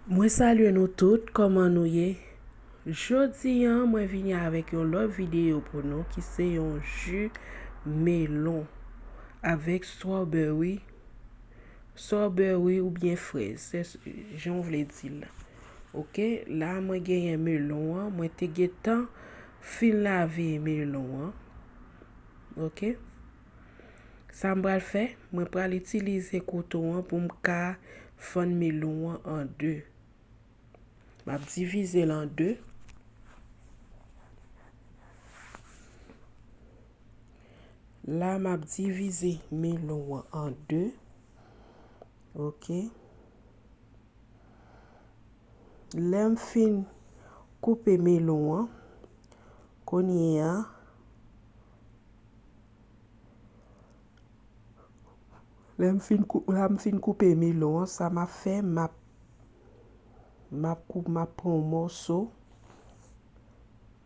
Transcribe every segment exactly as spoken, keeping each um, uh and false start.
Mwen salye nou tout, kòman nou ye? Jodi a, mwen vini avèk yon lòt videyo pou nou ki se yon ji melon avèk strawberry, strawberry oubyen frèz, se jan w vle di l. Oke, la mwen genyen melon an, mwen te gentan fin lave melon an. Oke. Sa m pral fè, mwen pral itilize kouto an pou m ka fann melon an an de. M ap divize l an de. La, m ap divize melon an an de. Oke. Lè m fin koupe melon an, kounye a, lè m fin kou-, lè m fin koupe melon an, sa m ap fè, m ap, m ap kou-, m ap pran yon mòso,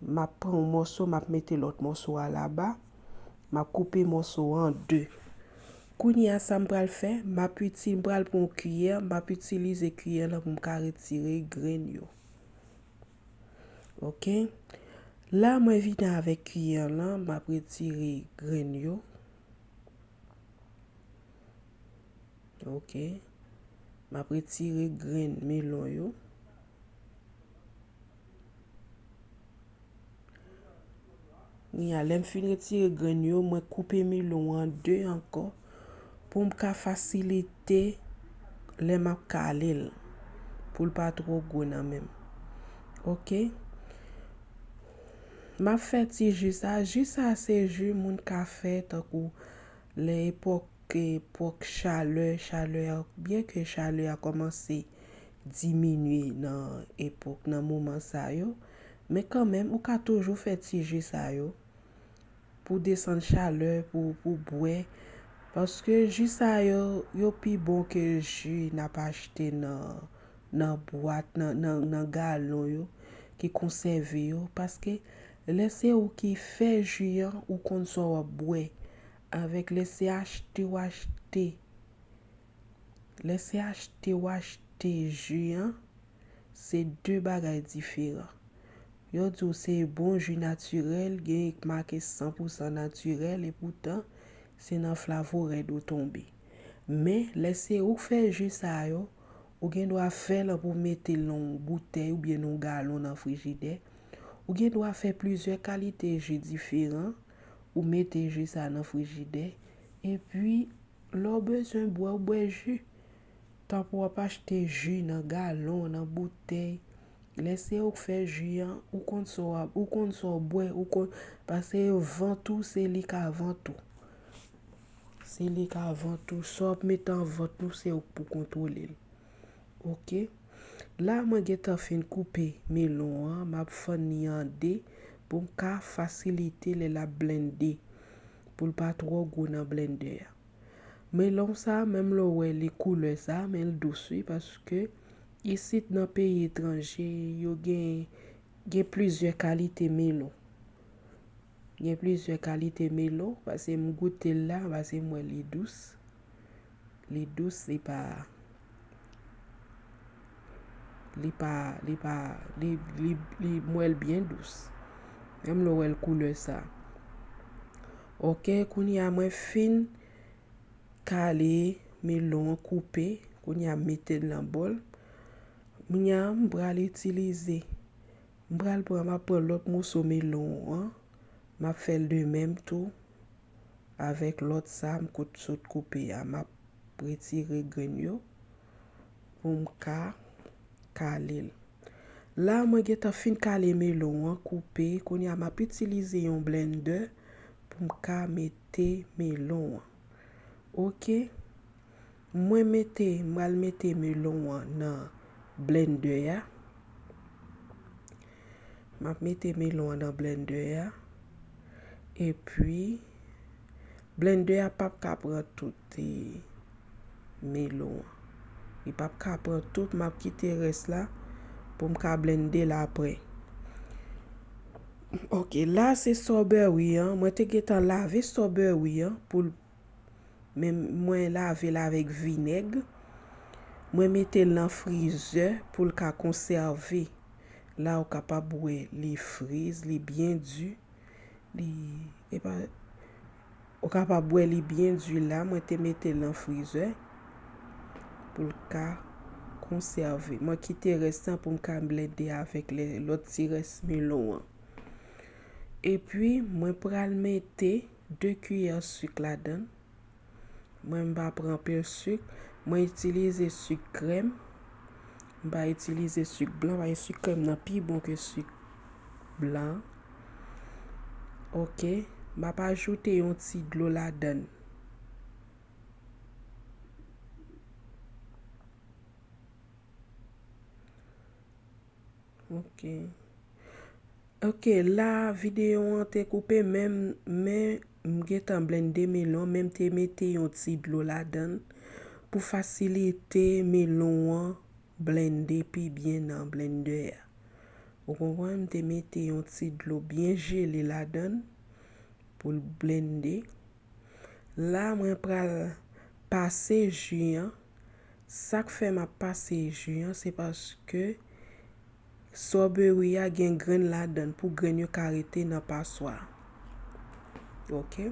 m ap pran yon mòso, m ap mete lòt mòso a laba, m ap koupe mòso an an de. Kounye a, sa m pral fè, m ap itil-, m pral pran yon kiyè, m ap itilize kiyè lan pou m ka retire grenn yo. Oke. La, mwen vini avèk kiyè lan, m ap retire grenn yo. Oke. M ap retire grenn melon yo. Kounye a, lè m fin retire grenn yo, mwen koupe melon an de ankò pou m ka fasilite lè m ap kale l, pou l pa twò gwo nan men m. Oke. M ap fè ti ji sa. Ji sa se ji moun ka fè tankou lè epòk, epòk chalè, chalè a, byen ke chalè a kòmanse diminye nan epòk, nan moman sa yo, men kanmenm, ou ka toujou fè ti ji sa yo pou desann chalè, pou, pou bwè. Paske ji sa yo, yo pi bon ke ji n ap achte nan, nan bwat, nan, nan, nan galon yo, ki konsève yo. Paske lè se ou ki fè ji an, ou konn sa w ap bwè. Avèk lè se achte w achte. Lè se achte w achte ji an, se de bagay diferan. Yo di w se bon ji natirèl, gen k make san pou san natirèl, epoutan, se nan Flavorèd ou tonbe. Men, lè se ou k fè ji sa yo, ou gen dwa fè l pou mete l nan yon boutèy oubyen nan yon galon nan frijidè. Ou gen dwa fè plizyè kalite ji diferan, ou mete ji sa nan frijidè, epi lè w bezwen bwè, w bwè ji. Tankou w ap achte ji nan galon, nan boutèy. Lè se ou k fè ji an, ou konn sa w ap, ou konn sa w bwè, ou konn, paske vant ou, se li k a vant ou. Se li k a vant ou. Sa w ap mete an vant ou, se ou k pou kontwole l. Oke. La, mwen gentan fin koupe melon an, m ap fann li an de pou m ka fasilite lè l ap blende, pou l pa twò gwo nan blendè a. Melon sa, menm lè w wè li koulè sa, men l dous wi, paske isit nan peyi etranje, yo gen, gen plizyè kalite melon. Gen plizyè kalite melon, paske m goute l la, paske m wè li dous. Li dous, li pa, li pa, li pa, li, li, li, m wè l byen dous. Menm lè w wè l koulè sa. Oke, kounye a mwen fin kale melon an koupe, kounye a m mete l nan bòl. Kounye a m pral itilize, m pral pran, m ap pran lòt moso melon an, m ap fè l de menm tou avèk lòt sa m kout sot koupe a, m ap retire grenn yo pou m ka kale l. La, mwen gentan fin kale melon an, koupe, kounye a m ap itilize yon blendè pou m ka mete melon an. Oke, mwen mete, m pral mete melon an nan blendè a. M ap mete melon an nan blendè a. Epi, blendè a p ap ka pran tout, e, melon an. Li p ap ka pran tout, m ap kite rès la pou m ka blende l apre. Oke, la se strawberry an. Mwen te gentan lave strawberry an pou l Men mwen lave l avèk vinèg. Mwen mete l nan frizè pou l ka konsève. La ou kapab wè li friz, li byen di. Li, epa, ou kapab wè li byen di la, mwen te mete l nan frizè pou l ka konsève. Mwen kite rès lan pou m ka blende avèk lè, lòt ti rès melon an. Epi, mwen pral mete de kiyè sik ladan l. Mwen m pa pran anpil sik. Mwen itilize sik krèm. M pa itilize sik blan, paske sik krèm nan pi bon ke sik blan. Ok. M ap ajoute yon ti dlo ladan l. Ok. Ok, la videyo an te koupe, men, men m gentan blende melon, men m te mete yon ti dlo ladan l pou fasilite melon an blende pi byen nan blendè a. Ou konprann? M te mete yon ti dlo byen jele ladan l pou l blende. La, mwen pral pase ji an. Sa k fè m ap pase ji an, se paske strawberry a gen grenn ladan l pou grenn yo ka rete nan paswa. Ok?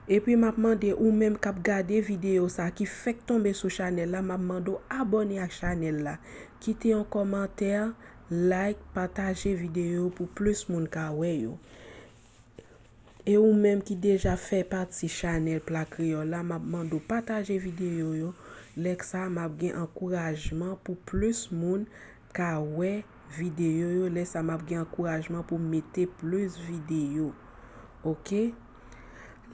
Epi, m ap mande ou menm k ap gade videyo sa, ki fèk tonbe sou chanèl la, m ap mande w abòne ak chanèl la. Kite yon kòmantè, like, pataje videyo pou plis moun ka wè yo. E ou menm ki deja fè pati chanèl Pla Kreyòl la, m ap mande w pataje videyo yo. Lè sa, m ap gen ankourajman pou plis moun ka wè videyo yo. Lè sa, m ap gen ankourajman pou m mete plis videyo. Ok?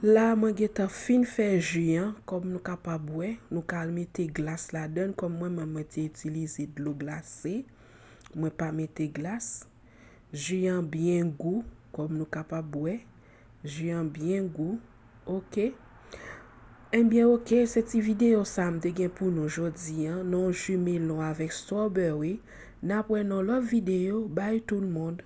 La, mwen gentan fin fè ji an, kòm nou kapab wè, nou ka mete glas ladan l, kòm mwen menm mwen te itilize dlo glase, mwen pa mete glas. Ji an byen gou, kòm nou kapab wè. Ji an byen gou. Ok. Ebyen, ok, se ti videyo sa m te gen pou nou jodi an, nan yon ji melon avèk strawberry. N ap wè nan lòt videyo. Bye tout le monde.